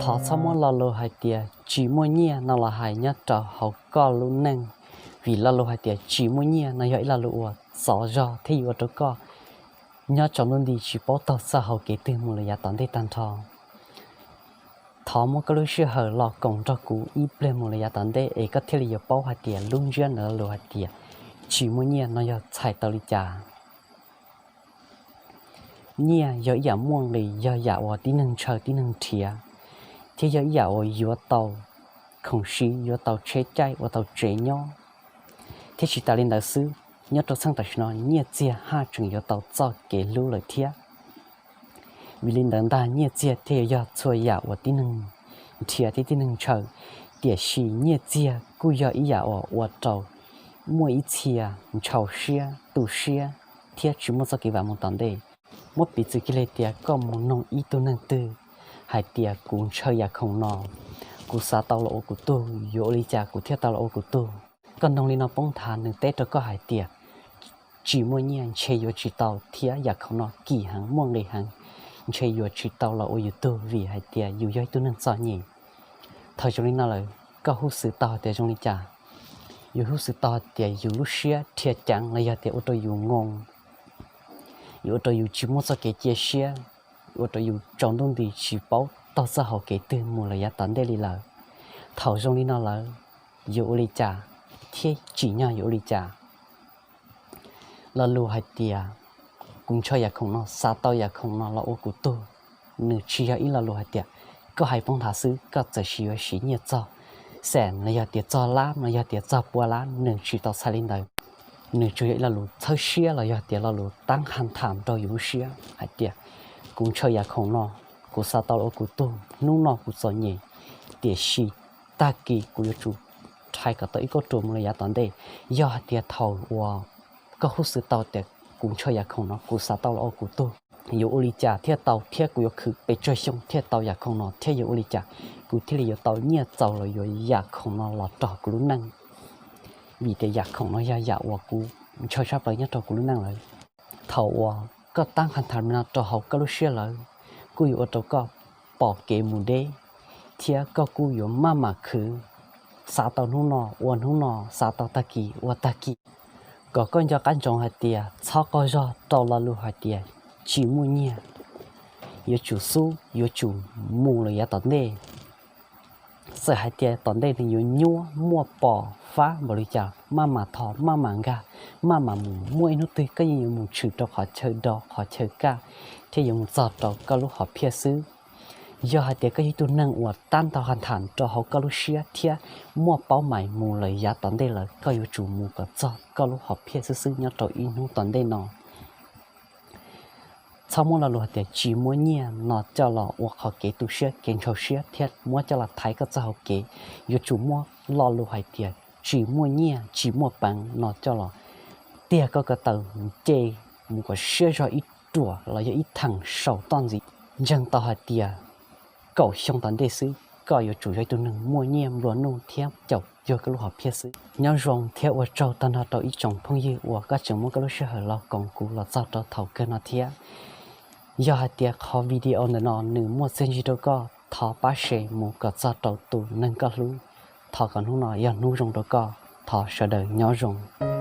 Thov txhob muab lo lus hais tias tsis muaj nyiaj no los hais nyob rau hauv koj lub neej, vim lo lus hais tias tsis muaj nyiaj no yog ib lo lus uas txov zog thiab yuav ua rau koj nyob tsaus ntuj nti tsis paub taug txoj hau kev twg mus lawm yav tom ntej tag nrho. Thov muab koj lub sij hawm los koom nrog kuv ib pliag mus lawm yav tom ntej es koj thiaj li yuav paub hais tias lub ntsiab ntawm lo lus hais tias tsis muaj nyiaj no yog txhais tau li cas. Nyiaj yog ib yam muaj nqis, yog yam uas tib neeg ntshaw tib neeg nrhiav, thiab yog ib yam uas yuav tau khoom siv, yuav tau tsheb caij, ua tau tsev nyob. Thiab tsis tas li ntawd xwb, nyob rau txheej tam sim no nyiaj txiag haj tseem yuav tau txoj kev hlub lawm thiab. Vim li ntawd ntag nyiaj txiag thiaj yuav yog txhua yam uas tib neeg nrhiav thiab tib neeg ntshaw. Tiam sis nyiaj txiag kuj yog ib yam uas ua rau muaj ib txhia ntshaw siab, tu siab, thiab tsis muaj txoj kev vam mus tom ntej. Muab piv txwv kiag li tias koj mus noog ib tug neeg twg hais tias kuv ntshaw yam khoom no, kuv xav tau los ua kuv tug, yuav ua li cas kuv thiaj tau los ua kuv tug? Koj noog li no poob nthav nws teb rau koj hais tias tsis muaj nyiaj ntshe yuav tsis tau thiab yam khoom no kim heev muaj nqis heev, ntshe yuav tsis tau los ua yus tug vim hais tias yus yog ib tug neeg txom nyem. Thaum zoo li no lawm koj hub xwm tau hais tias zoo li cas? Yus hub xwm tau hais tias yus lub siab rhia ceev los yog tias ua rau yus ngoo, yuav ua rau yus tsis muaj txoj kev cia siab, ua rau yus tsaus ntuj nti tsis paub taug txoj hau kev twg mus lawm yav tom ntej li lawm. Thaum zoo li no lawm, yuav ua li cas thiab tsim nyog yuav ua li cas? Lo lus hais tias kuv ntshaw yam khoom no, xav tau yam khoom no los ua kuv tug, nws tsis yog ib lo lus hais tias koj hais poob nthav xwb koj txawm sis yuav siv nyiaj txog xees los yog tias txog lab los yog tias txog pua lab, nws tsis tau txhais li ntawd. Nws tsuas yog ib lo lus txhawb siab los yog tias lo lus tab qha tham rau yus lub siab hais tias kuv ntshaw yam khoom no, kuv xav tau los ua kuv tug, hnub no kuv txom nyem, tiam sis tag kis kuv yuav tsum rhais kom tau ib kauj ruam mus lawm yav tom ntej. Yog hais tias thaum uas koj hub xwm tau tias kuv ntshaw yam khoom no, kuv xav tau los ua kuv tug, yuav ua li cas thiaj tau thiab kuv yuav khwv pes tsawg xyoo thiaj tau yam khoom no thiab yuav ua li cas kuv thiaj li yuav tau nyiaj txaus los yuav yam khoom no los rau kuv lub neej? Vim tias yam khoom no yog yam uas kuv ntshaw tshaj plaws nyob rau kuv lub neej lawm. Thaum uas koj tab qha tham li no rau hauv koj lub siab lawm, kuj yuav ua rau koj pom kev mus deb, thiab koj kuj yuav maj mam khwv, xav tau hnub no ua hnub no, xav tau tag kis ua tag kis, kom koj nco qab ntsoov hais tias txhob qaug zog rau lo lus hais tias tsis muaj nyiaj. Yuav tsum xub, yuav tsum mus lawm yav tom ntej. Txawm hais tias tom ntej nws yuav nyuaj muaj pos fab npaum li cas, maj mam thov, maj mam nkag, maj mam mus, muaj ib hnub twg koj yeej yuav mus tshwm rau qhov chaw do qhov chaw kaj thiab yuav mus txog rau koj lub hom phiaj xwb. Yog hais tias koj yog ib tug neeg uas tab ntaug qha tham rau hauv koj lub siab thiab muaj paub mais mus lawm yav tom ntej lawm, koj yuav tsum mus kom txog koj lub hom phiaj xwb xwb nyob rau ib hnub tom ntej no. Txhob muab lo lus hais tias tsis muaj nyiaj no coj los ua qhov kev tu siab kev ntshaw siab thiab muab coj los thaiv koj txoj hau kev. Yuav tsum muab lo lus hais tias tsis muaj nyiaj tsis muaj peev no coj los tiag koj ko taw nce mus kom siab zog ib ruam los yog ib theem saum toj ntxiv. Ntseeg tau hais tias kaum xyoo tom ntej xwb koj yuav tsum yog ib tug neeg muaj nyiaj nplua nuj thiab caum cuag koj lub hom phiaj xwb. Nyob zoo thiab ua tsaug tag nrho rau ib tsoom phooj ywg uas koj tseem muab koj lub sij hawm los koom kuv los txog rau thaum kawg no thiab. Yog hais tias qhov video ntawm no nws muaj txiaj ntsig rau koj, thov pab share mus kom txog rau tus neeg koj hlub. Thov kom hnub no yog hnub zoo rau koj. Thov sawv daws nyob zoo.